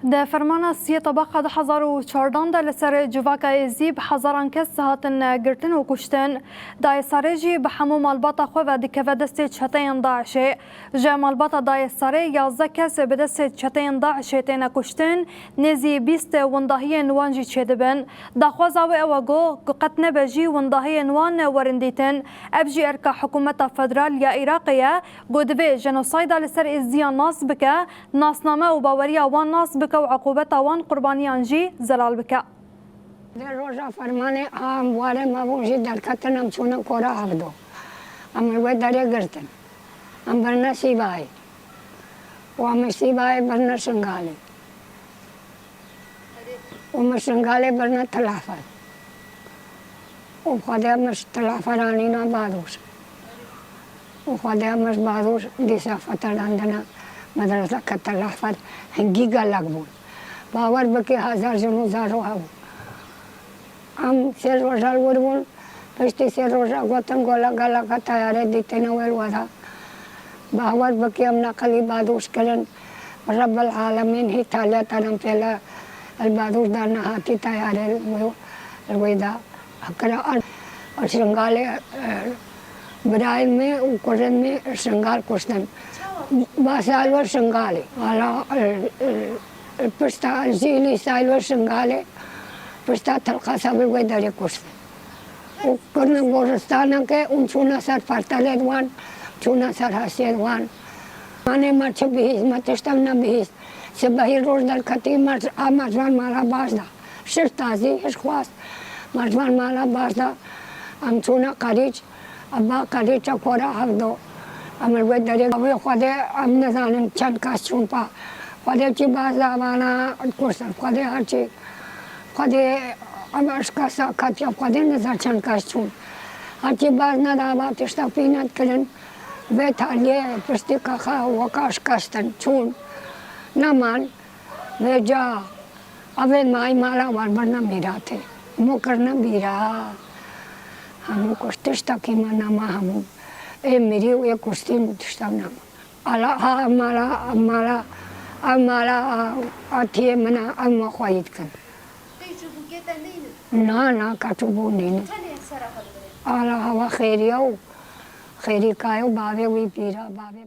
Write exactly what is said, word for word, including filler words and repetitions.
Di fermana siyê tebaqa du hezar û çardan de li ser civaka Êzî bi hezaran kes hatin girtin û kuştin. Dayê Sarê jî bi hemû malbata xwe ve dikeve destê çeteyên DAIŞê. Ji malbata Dayê Sarê yazdeh kes bi destê çeteyên DAIŞê têne kuştin, nêzî bîst windahiyên wan jî çêdibin. Daxwaza wê ew e ku, ku qet nebe jî windahiyên wan werin dîtin. Ev jî erka hikûmeta federal ya Iraqê ye, ku divê jenosayda li ser Êzidiyan nas bike, nasname û baweriya wan nas bike û eqûbeta wan qurbaniyan jî zelal bike. Di roja fermanê a em warê me bû jî derketin, em çûne kora Hevdo. Em li wê derê girtin. Em birine Sîbayê. Û em ji Sîbayê birine Şingalê. Û min Şingalê birine Tilafel. Û Xwedê min ji Tilafel anîna Badûş. Û Xwedê min ji Badûş dîsa fetelendine medreseke Tilafel, hingî gelek bûn. Bawer bike, hezar jin û zarok hebûn. Em sê roja li wir bûn. Piştî sê roja gotin, gola geleka teyarê dîtine wê li we da. Bawer bike, em neqilî Badûş kirin. Rebbil Alemîn hî taliyetene em pêle li Badûş da nehatî teyarê li wê, li wê da. Kira Şingalê, e, birayên me û kurên me Şingal kuştin. Basa li wir Şingalê. Wala, e, e, pişta jî lîsa li wir Şingalê, pişta Tilqasa bi wê derê kuştin. Û kirine goristaneke û çûne ser fertelê wan, çûne ser hesiyê wan. Anê me çi bihîst, me tiştek nebihîst. Sibehî roj derketî, me, a me ji van mala baş da. Şir tazî, hişk xwast. Me ji van mala baş da. Em çûne Qerîç. Eva Qerîça kora Hevdo. Em li wê derê wê Xwedê em nizanin çend kes çûn pa. Xwedê çi baz da vana kursin. Xwedê her çi, Xwedê em ji kesa ketiya Xwedê niza çend kes çûn. Her çi baz neda va tişta pî nedikirin. Vê taliyê piştî kaxa weka şikestin çûn. Neman. Vêca, evê mayî mala wan birine mîratê. Hemû kirine bîra. Hemû kuşt, tiştekî me nema hemû. Ê mirî û ê kuştî û tiştek nema. Ala, ha, ev mala, ev mala, ev mala a, a tiyê min e, ev me xweyî dikin. Qîç û bûkê te nînin? Na, na, qîç û bû nînin. Tenê sera xwe dibirin. Ala, hewa xêriya û xêrîkaya û bavê wî pîra, bavê